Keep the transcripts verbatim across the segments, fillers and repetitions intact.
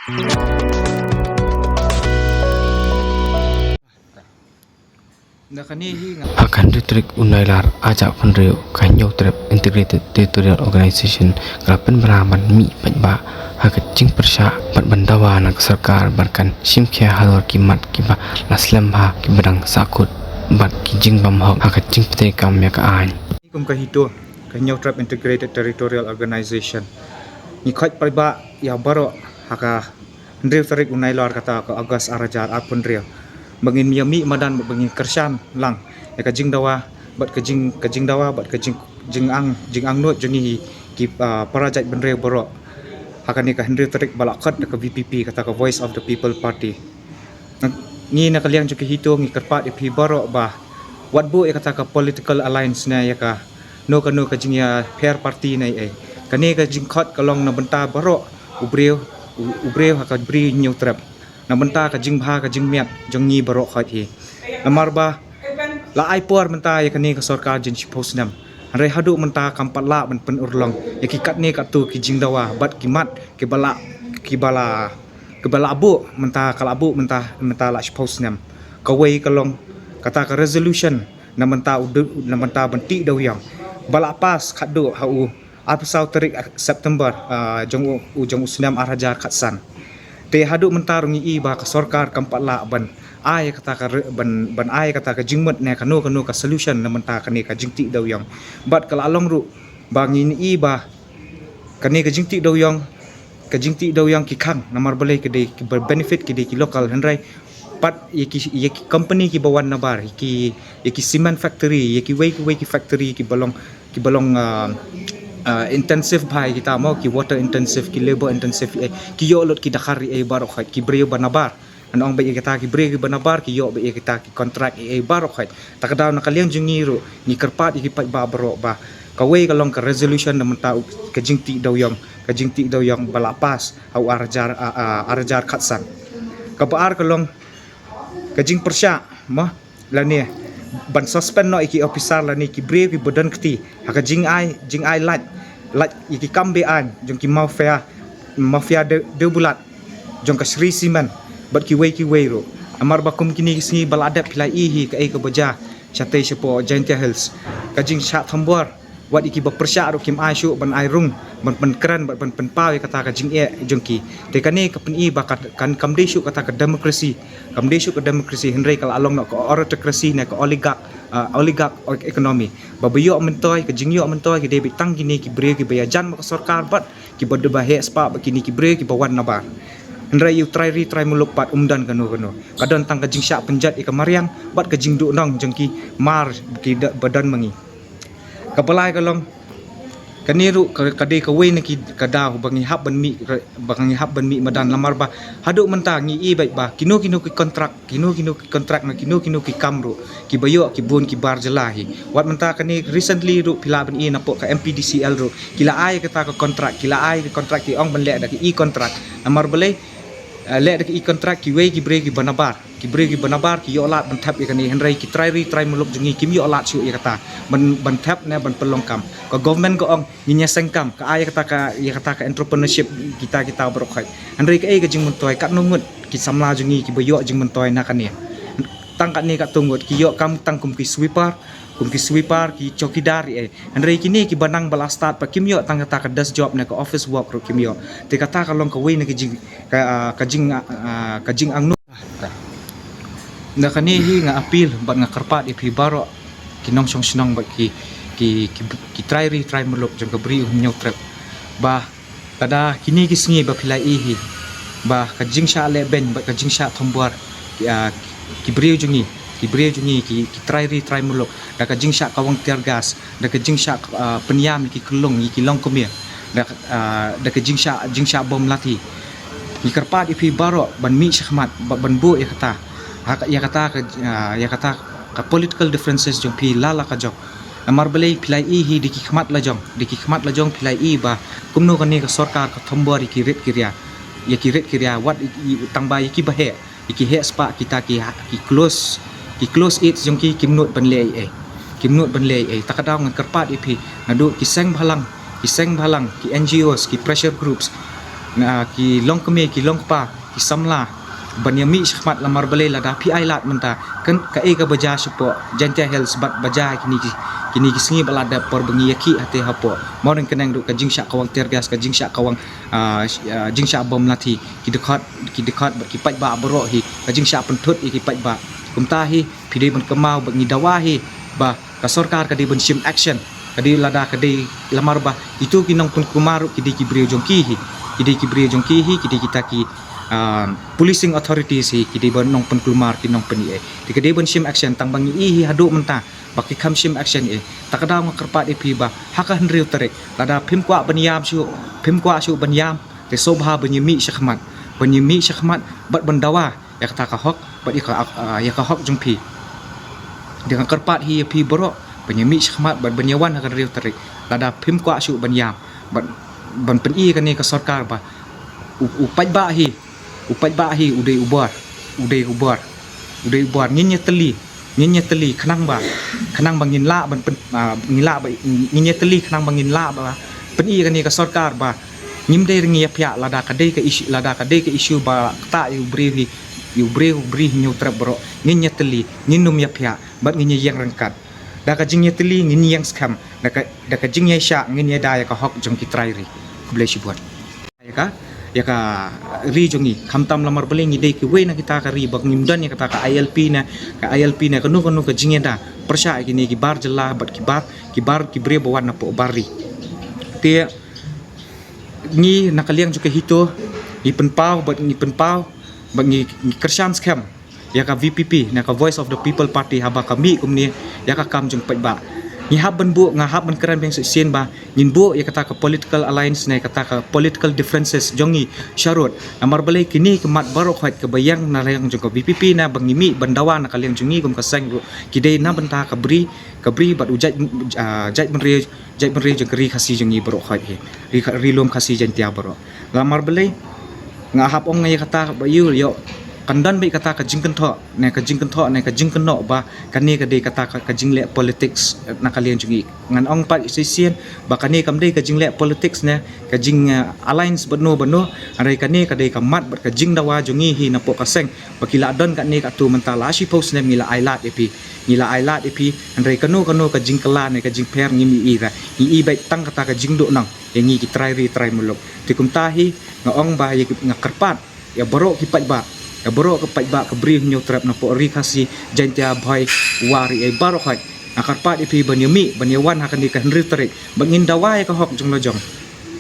Na kane hi nga Ha ka hynriew tarik u Nailar arhajar arphew hynriew, ka Hynñiewtrep Integrated Territorial Organization ka la pynbna ban mih paidbah ha ka jingpyrshah bad ban dawa na ka sorkar bad kan shim khia halor ki mat kiba la slem bha kiba dang sahkut bad ki jingbymhok ha ka jingpyntreikam ïa ka aiñ. Kum ka HITO, ka Hynñiewtrep Integrated Territorial Organization, ngi khot paidbah ïa baroh ha ka hynriew tarik u Nailar kata ka August arhajar arphew hynriew, ba ngin ïa mih madan bad ba ngin kyrshan lang ïa ka jingdawa bad ka jing, ka jingdawa bad ka jing, jingangnud, jingangnud jong ngi ki, ah, para jaitbynriew baroh ha kane ka hynriew tarik ba la khot da ka VPP, kata ka Voice of the People Party. Ngi na ka liang jong ka HITO ngi kyrpad ïa phi baroh ba wat buh ïa kata ka political alliance ne ïa kano kano ka jingïapher party ne ei ei. Kane ka jingkhot ka long na bynta baroh u briew, u, u briew ha ka Ri Hynñiewtrep, na bynta ka jingbha ka jingmiat jong ngi baroh khoit hi. Namar ba la ai por mynta ïa kane ka sorkar jin shiphew snem, hynrei haduh mynta kam pat lah ban pynurlong ïa ki katne katto ki jingdawa bad ki mat kiba la, kiba la, kiba la buh mynta, ka la buh mynta, mynta la shiphew snem. Kawei ka long kata ka resolution na bynta u du, na bynta ban tih dewiong ba la pass khadduh ha u arphew saw tarik September, ah, jong u, u jong u snem arhajar khatsan. Te haduh mynta ruh ngi i ba ka sorkar kam pat lah ban ai kata ka re, ban, ban ai kata ka jingmut ne kano kano ka solution na bynta kane ka jingtih dewiong. Bad ka la long ruh ba ngi i ba kane ka jingtih dewiong, ka jingtih dewiong ki khang, namar balei, ka dei kiba benefit ki dei ki local, hynrei pat ïa ki, ïa ki company kiba wan nabar, ïa ki, ïa ki cement factory, ïa kiwei kiwei ki factory kiba long, kiba long, ah, ah, intensive bha ïa kita mo, ki water intensive, ki labor intensive, eh, ki ïoh lut ki dakar ei ei baroh khoit, ki briew ba nabar. Ngan ong ba ïa kita ki briew kiba nabar ki ïoh ba ïa kita ki contract ei ei baroh khoit. Ta ka daw na ka liang jong ngi ruh ngi kyrpad ïa ki paidbah baroh ba kawei ka long ka resolution na bynta u, ka jingtih dewiong, ka jingtih dewiong ba la pass ha u arhajar, ah, ah, arhajar khatsan. Kaba ar ka long ka jingpyrshah mo, lane ban suspend noh ïa ki officer lane ki briew kiba don kti ha ka jingai, jingai lait, lait ïa ki kam be-aiñ jong ki mafia, mafia de, dewbulat jong ka Shree Cement bad kiwei kiwei ruh. Namar ba kum kine ki sngi ba la dep phi la i hi kaei kaba jia shatei shapoh Jaintia Hills, ka jingshah thombor. Wat ïa kiba pyrshah ruh kim ai shuh ban ai rung, ban pynkren bad ban pynpaw ïa kata ka jingeh jong ki. Te kane ka pyni ba ka, kan, kam dei shuh kata ka democracy, kam dei shuh ka democracy, hynrei ka la long noh ka autocracy ne ka oligarch, ah, oligarch economy. Ba ba ïoh myntoi, ka jingïoh myntoi ka dei beit tang kine ki briew kiba ïajan bad ka sorkar bad kiba dei ba heh spah bad kine ki briew kiba wan nabar. Hynrei ïa u trai ri trai muluk pat um don kano kano. Ka don tang ka jingshah pynjot ïa ka mariang bad ka jingduhnong jong ki mar ki da, ba don ma ngi. Kaba lai ka long, kane ruh ka, ka dei kawei na ki ka daw ba ngi hap ban mih, ba ngi hap ban mih madan, namar ba haduh mynta ngi i beit ba kino kino ki kontrak, kino kino ki kontrak na kino kino ki kam ruh kiba ïoh ki bun ki bar jylla hi. Wat mynta kane recently ruh phi lah ban i napoh ka MPDCL ruh ki la ai kata ka kontrak, ki la ai ka kontrak, ki ong ban leh da ka e-kontrak. Namar balei? Eh, leh da ka e-kontrak, kiwei ki briew kiba nabar, ki briew kiba nabar ki ïoh lad ban thep ïa kane, hynrei ki trai ri trai muluk jong ngi kim ïoh lad shuh ïa kata ban, ban thep ne ban pynlong kam. Ka government ka ong ngin ïa seng kam, ka ai ïa kata ka, ïa kata ka entrepreneurship kita, kita baroh khoit. Hynrei kaei ka jingmyntoi, katno ngut ki samla jong ngi kiba ïoh jingmyntoi na kane? Tang katne katto ngut ki ïoh kam tang kum ki sweeper, kum ki sweeper, ki chowkidar ei ei. Hynrei kine kiba nang ba la start pat kim ïoh tang kata ka desk job ne ka office work ruh kim ïoh. Te kata ka long kawei na ka jing, ka, ah, ka jing, ah, ka jingangnud. Na kane hi nga appeal bad nga kyrpad ïa phi baroh ki nongshong shnong bad ki, ki, ki, ki trai ri trai muluk jong ka Ri Hynñiewtrep ba lada kine ki sngi ba phi la i hi ba ka jingshah lehbeiñ bad ka jingshah thombor ki, ah, ki briew jong ngi, ki briew jong ngi ki, ki trai ri trai muluk, da ka jingshah kawang tear gas, da ka jingshah, ah, pynïam ïa ki khyllung, ïa ki longkmie, da, ah, da ka jingshah, jingshah bom lathi. Ngi kyrpad ïa phi baroh ban mih shakhmat, ba, ban buh ïa kata, ha ka, ïa kata ka, ah, ïa kata ka political differences jong phi la la ka jong. Namar balei, phi la i hi da ki khmat lajong, da ki khmat lajong phi la i ba kumno kane ka sorkar ka thombor ïa ki rit ki ria, ïa ki rit ki ria, wat i, i, tang ba ïa kiba heh, ïa ki heh spah kita ki ha, ki close, ki close aides jong ki kim nud ban leh ei ei. Kim nud ban leh ei ei. Ta ka daw ngan kyrpad ïa phi naduh ki seng bhalang, ki seng bhalang, ki NGOs, ki pressure groups, Na ki long kmie, ki long kpa, ki samla ban ïa mih shakhmat. Lamar balei lada phi ai lad mynta, kan kaei kaba jia shapoh Jaintia Hills bad ba jia kine ki, kine ki sngi ba la dep por ba ngi ïa khih hate hapoh Mawryngkneng ruh, ka jingshah kawang tear gas, ka jingshah kawang, ah, sh-, ah, jingshah bom lathi, ki dkhot, ki dkhot bad ki paidbah baroh hi, ka jingshah pynthut ïa ki paidbah. Kumta hi phi dei ban kynmaw bad ngi dawa hi ba ka sorkar ka dei ban shim action, ka dei lada ka dei, lamar ba itu ki nongpynkulmar ruh ki dei ki briew jong ki hi, ki dei ki briew jong ki hi, ki dei kita ki, ah, policing authorities hi, ki dei ban nongpynkulmar, ki nongpyn-ïeh. Te ka dei ban shim action, tang ba ngi i hi haduh mynta ba ki kham shim action eh. Ta ka daw nga kyrpad ïa phi ba ha ka hynriew tarik, lada phim kwah ban ïam shuh, phim kwah shuh ban ïam, te sngewbha ban ïa mih shakhmat, ban ïa mih shakhmat bad ban dawa ïa kata ka hok bad ïa ka, ah, ïa ka hok jong phi. Te nga kyrpad hi ïa phi baroh ban ïa mih shakhmat bad ban ïa wan ha ka hynriew tarik, lada phim kwah shuh ban ïam, ban, ban pyni kane ka sorkar ba u, u paidbah hi, u paidbah hi u dei u bor, u dei u bor, u dei u bor. Ngin ïa tylli, ngin ïa tylli khnang ba, khnang ba ngin lah ban pyn-, ah, ngin lah ba, ngin ïa tylli khnang ba ngin lah ba pyni kane ka sorkar ba ngim dei ring ïa phiah. Lada ka dei ka issue, lada ka dei ka issue ba ktah ïa u briew hi, ïa u briew, u briew hi, ñiew trep baroh, ngin ïa tylli, ngin ym ïa phiah bad ngin ïa ïeng ryngkat. Da ka jingïatylli ngin ïeng skhem, da ka, da ka jingïaishah ngin ïada ïa ka hok jong ki trai ri. Khublei shibun. Ïa ka, ïa ka ri jong ngi, khamtam lamar balei ngi dei kiwei na kita ka ri ba ngim don ïa kata ka I L P ne, ka I L P ne kano kano ka jingïada pyrshah ïa kine ki bar jylla bad ki bar, ki bar, ki briew ba wan napoh bar ri. Te ngi na ka liang jong ka HITO ngi pynpaw bad ngi pynpaw bad ngi, ngi kyrshan skhem ïa ka V P P ne ka Voice of the People Party haba ka mih kumne ïa ka kam jong paidbah. Ngi hap ban buh, nga hap ban kren biang shisien ba ngin buh ïa kata ka political alliance ne kata ka political differences jong ngi sharud. Namar balei kine ki mat baroh khoit kaba ïeng na liang jong ka V P P ne ba ngi mih ban dawa na ka liang jong ngi kum ka seng ruh ki dei na bynta ka bri, ka bri bad u jait, ah, jaitbynriew, jaitbynriew jong ka ri Khasi jong ngi baroh khoit hi. Ri, ri lum Khasi Jaintia baroh. Lamar balei nga hap ong ïa kata ba ïoh, ïoh kan don beit kata ka jingkynthoh ne ka jingkynthoh ne ka jingkynnoh ba kane ka dei kata ka, ka jingleh politics na ka liang jong ngi. Ngan ong pat shisien ba kane kam dei ka jingleh politics ne ka jing, eh, alliance bad no bad no. Hynrei kane ka dei ka mat bad ka jingdawa jong ngi hi napoh ka seng ba ki la don katne katto mynta la shiphew snem ngi la ai lad ïa phi. Ngi la ai lad ïa phi, hynrei kano kano ka jingkylla ne ka jingpher ngim i ïa ka. Ngi i beit tang kata ka jingduhnong ïa ngi ki trai ri trai muluk. Te kumta hi nga ong ba ïa ki, nga kyrpad ïa baroh ki paidbah, ïa baroh ki paidbah, ka briew Hynñiewtrep, Trep, napoh ri Khasi Jaintia, Bhoi, War, ïa baroh khoit. Nga kyrpad ïa phi ban ïa mih, ban ïa wan ha kane ka hynriew tarik ba ngin dawa ïa ka hok jong la jong.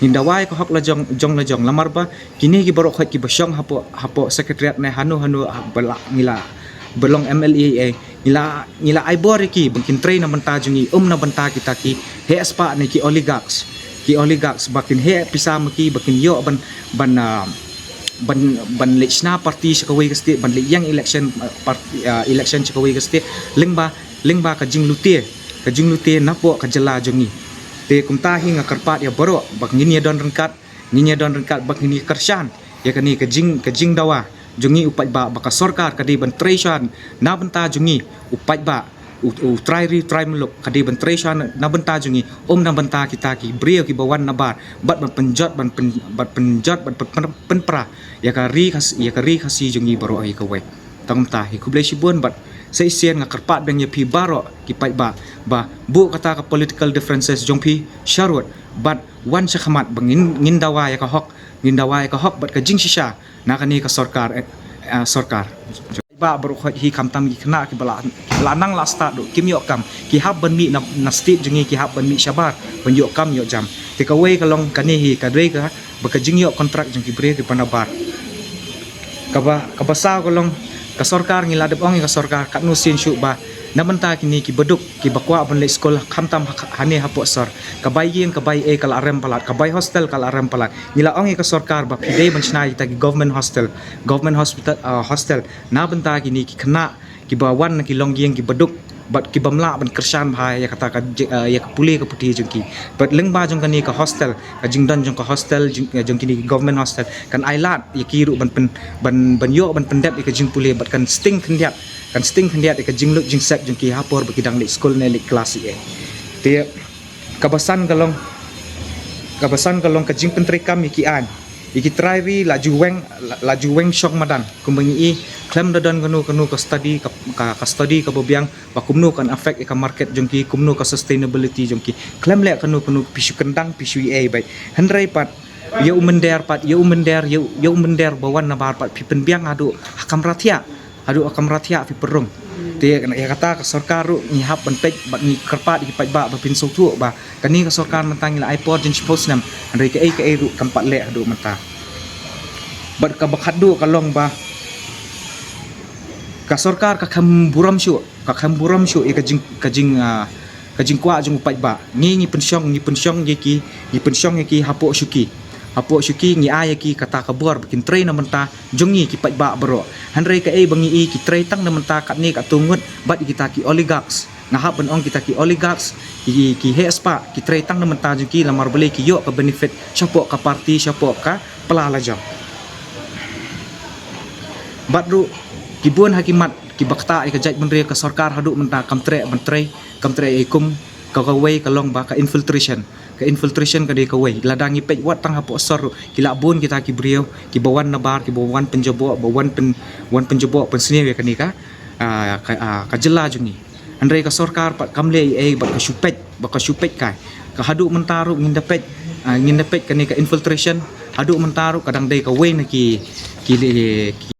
Ngin dawa ïa ka hok la jong, jong la jong. Lamar ba kine ki baroh khoit kiba shong hapoh, hapoh secretariat ne hano hano, ha, ba la, ngi la, ba long M L A, eh, ngi la, ngi la ai bor ïa ki ba kin trei na bynta jong ngi, um na bynta kita ki heh spah ne ki oligarchs. Ki oligarchs ba kin heh pisa ma ki ba kin ïoh ban, ban, ah, ban, ban leit shna party sha kawei ka state, ban leit ïeng election, ah, party, ah, election sha kawei ka state. Lyngba, lyngba ka jinglute, ka jinglute napoh ka jylla jong ngi. Te kumta hi nga kyrpad ïa baroh ba ngin ïa don ryngkat, ngin ïa don ryngkat ba ngin ïa kyrshan ïa kane ka jing, ka jingdawa jong ngi u paidbah ba ka sorkar ka dei ban trei shwa na bynta jong ngi u paidbah, u, u trai ri trai muluk, ka dei ban trei shwa na bynta jong ngi, um na bynta kita ki briew kiba wan nabar bad ban pynjot, ban pyn, ban pynjot, ban pyn, pyn, pynpra ïa ka ri Khas, ïa ka ri Khasi jong ngi baroh hi kawei. Tang kumta hi khublei shibun bad sa shisien nga kyrpad biang ïa phi baroh ki paidbah ba buh kata ka political differences jong phi sharud bad wan shakhmat ba ngin, ngin dawa ïa ka hok, ngin dawa ïa ka hok bad ka jingshisha na kane ka sorkar, eh, ah, sorkar. Ba baroh khoit hi khamtam ki khynnah kiba la, kiba la nang la stad ruh kim ïoh kam, ki hap ban mih na, na state jong ngi, ki hap ban mih shabar ban ïoh kam ïoh jam. Te kawei ka long kane hi ka dei ka ba ka jingïoh contract jong ki briew kiba nabar. Kaba, kaba saw ka long ka sorkar, ngi la dep ong ïa ka sorkar katno sien shuh ba na bynta kine kiba duk, kiba kwah ban leit skul khamtam ha, hane hapoh sor, ka bai ïing, ka bai ei ka la rem palat, ka bai hostel ka la rem palat. Ngi la ong ïa ka sorkar ba phi dei ban shna ïa kita ki government hostel, government hospital, ah, hostel na bynta kine ki khynnah kiba wan na ki longïing kiba duk bad kibym lah ban kyrshan bha ïa kata ka ji-, ah, ïa ka pule ka puthi jong ki. Bad lyngba jong kane ka hostel, ka jingdon jong ka hostel, jong, ah, jong kine ki government hostel, kan ai lad ïa ki ruh ban pyn, ban, ban ïoh ban pyndep ïa ka jingpule bad kan sting khyndiat, kan sting khyndiat ïa ka jinglut jingsep jong ki ha por ba ki dang leit skul ne leit klas ïa. Te kaba san ka long, kaba san ka long ka jingpyntreikam ïa ki aiñ. Ïa ki trai ri la ju weng, la, la ju weng shong madan. Kumba ngi i, khlem da don kano kano ka study, ka, ka, ka study kaba biang ba kumno kan affect ïa ka market jong ki, kumno ka sustainability jong ki. Khlem leh kano kano, phi shu kyndang, phi shu ïa ei beit. Hynrei pat ïa u mynder pat, ïa u mynder, ïa u, ïa u mynder ba wan nabar pat phi pynbiang haduh ha kamra thiah. Haduh ha kamra thiah phi pynrung. Te ïa kata ka sorkar ruh ngi hap ban peit bad ngi kyrpad ïa ki paidbah ba phin sngewthuh ba kane ka sorkar mynta ngi la ai por jin shiphew snem, hynrei kaei kaei ruh kam pat leh haduh mynta. Bad kaba khatduh ka long ba ka sorkar ka khlem burom shuh, ka khlem burom shuh ïa ka jing, ka jing, ah, ka jingkwah jong u paidbah. Ngi, ngi pynshong, ngi pynshong ïa ki, ngi pynshong ïa ki hapoh shuki. Hapoh shuki ngi ai ïa ki kata ka bor ba kin trei na bynta jong ngi ki paidbah baroh. Hynrei kaei ba ngi i, ki trei tang na bynta katne katto ngut bad ïa kita ki oligarchs. Nga hap ban ong kita ki oligarchs, ki, ki heh spah, ki trei tang na bynta jong ki, lamar balei ki ïoh ka benefit shapoh ka party, shapoh ka pla lajong. Bad ruh ki bun ha ki mat kiba ktah ïa ka jaitbynriew, ka sorkar haduh mynta kam treh ban trei, kam treh ïa kum ka, kawei ka long ba ka infiltration. Ka infiltration ka dei kawei. Lada ngi peit wat tang hapoh sor ruh, ki la bun kita ki briew kiba wan nabar, kiba wan pynjaboh, ba wan pyn, wan pynjaboh pynsniew ïa kane ka, ah, ka, ah, ka jylla jong ngi. Hynrei ka sorkar pat kam leh ei ei bad ka shu peit, bad ka shu peit kai. Ka haduh mynta ruh ngin da peit, ah, ngin da peit kane ka infiltration. Haduh mynta ruh ka dang dei kawei na ki, ki, ki